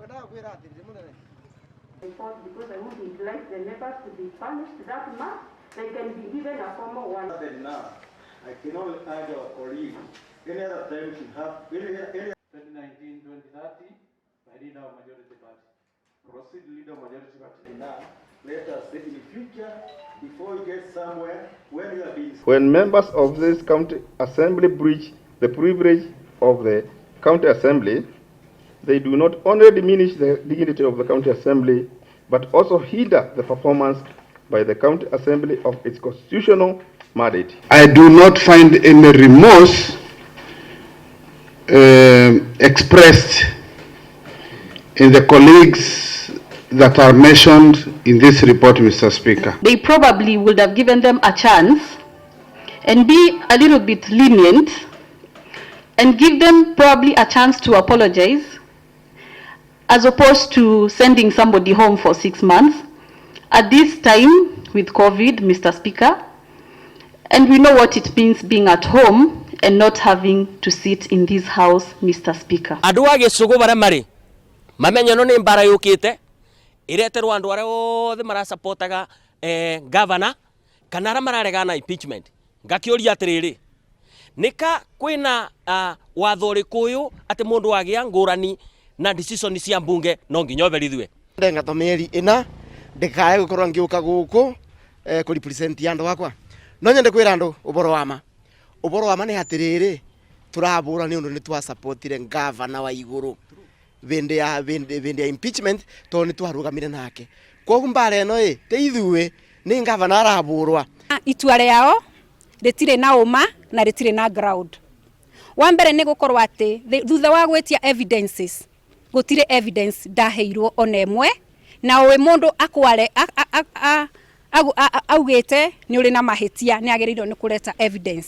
Ngwendaga kwĩra atĩrĩrĩ mũnene. Report because I wouldn't like the neighbors to be punished that much. They can be given a formal one. Now, I can only urge our colleagues, any other time should have, any 2019 2030 by leader of majority party. Proceed, leader of majority party. Now, let us say in the future, before you get somewhere, when you are being When members of this county assembly breach the privilege of the county assembly, they do not only diminish the dignity of the county assembly, but also hinder the performance by the county assembly of its constitutional mandate. I do not find any remorse expressed in the colleagues that are mentioned in this report, Mr. Speaker. They probably would have given them a chance and be a little bit lenient and give them probably a chance to apologize as opposed to sending somebody home for 6 months. At this time with COVID, Mr. Speaker, and we know what it means being at home and not having to sit in this house, Mr. Speaker. Andå a gä cå gå barä marä mamenye no nä mbara yå kä te ĩreterwo andũ arĩa othe marasapotaga governor kana arĩa mararegana na impeachment. Ngakĩũria atĩrĩrĩ, nĩka kwĩna watho ũrĩkũ ũyũ atĩ mũndũ agĩa ngũrani na decision cia mbunge no nginya ũberithue? Ndenga to mĩeri ĩna ndikae gũkorwo ngĩũka gũkũ kũ represent andũ akwa. No nyende kwĩra andũ ũboro wa ma. Ũboro wa ma nĩ atĩrĩrĩ, tũrabũra nĩ ũndũ nĩ twasupportire ngavana wa igũrũ vĩndĩ ya impeachment tondũ nĩ twarũgamire nake. Koguo mbara ĩno ĩ te ithuĩ nĩ ngavana arabũrwa. Itua rĩao rĩtirĩ na ũma na rĩtirĩ na ground. Wa mbere nĩ gũkorwo atĩ thutha wa gwĩtia evidences, gũtirĩ evidence ndaheirwo ona ĩmwe, na ũĩ mũndũ akware augĩte nĩ ũrĩ na mahĩtia, nĩ agĩrĩirwo nĩ kũreta evidence.